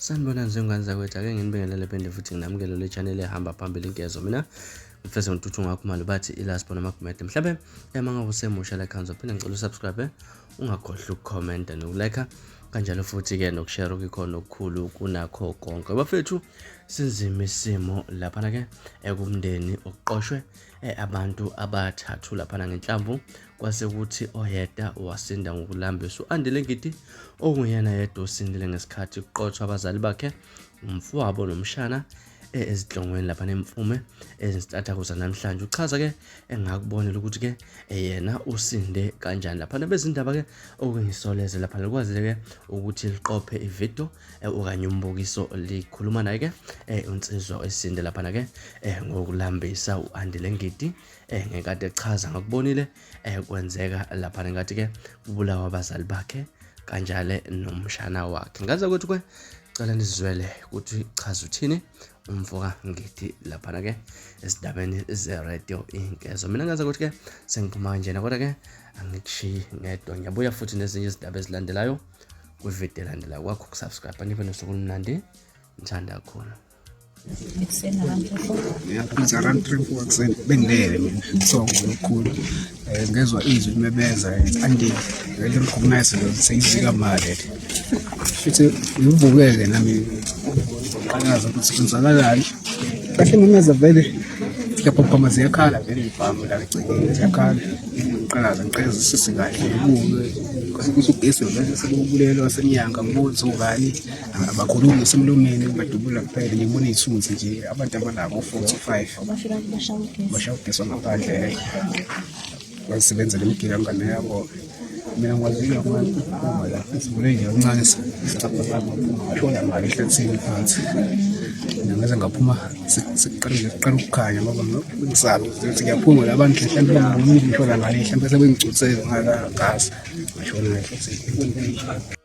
Sanibonani zingane zakwethu, ake nginibingelele phinde futhi nginamukele le channel ehamba phambili inkezo. Mina ngifese ngituthu ngakhumalo bathi ilasbo namagumede. Mhlawumbe uma ngabe usemusha la ekhaya uzophinde ngicela usubscribe, ungakhohlwa ukukhomenta nokulike kanjalo futhi-ke nokushare okuyikhona okukhulu kunakho konke. Bafethu, sinzima isimo laphana-ke ekumndeni okuqoshwe abantu abathathu laphana ngenhlamvu kwase kuthi oyedwa wasinda ngokulambisa. U-Andile Ngidi okunguyena yedwa osindile ngesikhathi kuqothwa abazali bakhe, umfowabo nomshana ezihlongweni lapha nemfume ezintatha zanamhlanje. Uchaza-ke engakubonela ukuthi-ke yena usinde kanjani lapha nabezindaba-ke okungisoleze lapha likwazile-ke ukuthi liqophe ividiyo okanye umbukiso likhuluma naye-ke unsizwa esinde laphana-ke ngokulambisa u-Andile Ngidi ngenkathi echaza ngakubonile kwenzeka lapha ngenkathi ke kubulawa abazali bakhe kanjale nomshana wakhe. Ngaze ukuthi ke cela nizwele ukuthi chaza uthini umfoka Ngidi laphana ke esidabeni ze-radio Inkezo. Mina ngaze ukuthi ke sengiphuma kanjena, kodwa ke angikushiyi ngedwa, ngiyabuya futhi nezinye izindaba ezilandelayo kwividiyo elandelayo. Kwakho ukusubscribe, nibe nosuku olumnandi, ngithanda kakhulu. Ekuseni around 3 4. It's around 3 4 ekuseni bengilele mina ubuthongo obukhulu, ngezwa izwi limemeza andile vele recognize lo seyizika mali futhi ngivukeke nami qalaza ukuthi kwenzakalani kahle memeza vele siyaphaphama ziyakhala vele ibhamu la egcekeni ziyakhala ngiqalaza ngiqalazisise kahle ngibuke kwase ugesi vele sebewubulele wasemnyanga ngibuze ubani. Abakhulumi nasemlomeni badubula kuphela ngibona iy'thunzi nje abantu abanabo 4 to 5 Bafika bashaya ugesi. Bashaya ugesi wangaphandle bazisebenzela imigila ngane yabo. Mina ngikwazile ukuphuma la sivule nje kancane isicabha sami ngashona ngale ehlathini phansi. Mina ngaze ngaphuma sekuqala nje kuqala ukukhanya ngoba ngisaba ukuthi ngiyaphuma la abantu mhlawumbe bangibonile ngishona ngale mhlawumbe sebengicutsele ngala ngazi ngashona ehlathini.